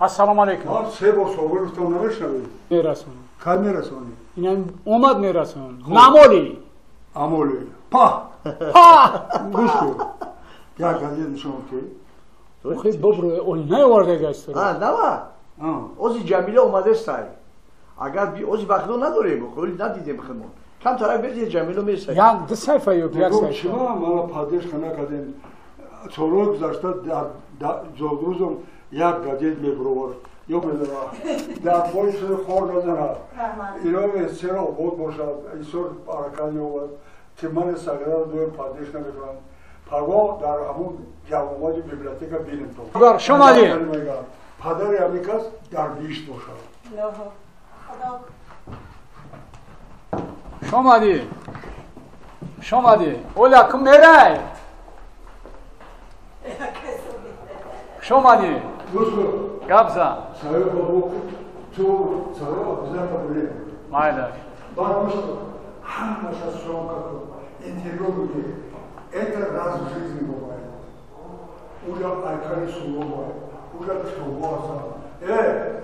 Ассалому алайкум. Ман се бор савол гуфтам, намешнавӣ. Мерасонам. Кай мерасонӣ? Инам омад, мерасонам. Намоли. Амоли. Па! Па! Гӯш кун. Як газет нишон ки. Охи бобро, оли наоварда гастро. А, нава? Ози Ҷамила омадестай. Агар ози вақтро надорем, оли надидем худмон. Камтарак бези Ҷамила мерасад. Як ду сайфа ё як сайфа. Чима мана поддержка накардем. Солҳои гузашта дар зодрӯзам як газет мебуровард. Ё медонам, дар пои суи хор назанад. Ино сера обод бошад, исор баракат ёбад, ки мани сагираро доим поддержка мекунанд. Паго дар ҳамун ҷамъомади библиотека бинем то. Шомадӣ. Падари ҳамин кас дар биҳишт бошад. Шомадӣ. Шомадӣ. Оля, кум мерай? Шомадӣ. Гап зан. Ту саёб обязательно билем. Майлаш. Баъд гӯш кун. Ҳамаша съёмка кун. Интервью бигир. Это раз в жизни бывает. Уже айкари суровая, уже китобо ҳастанд.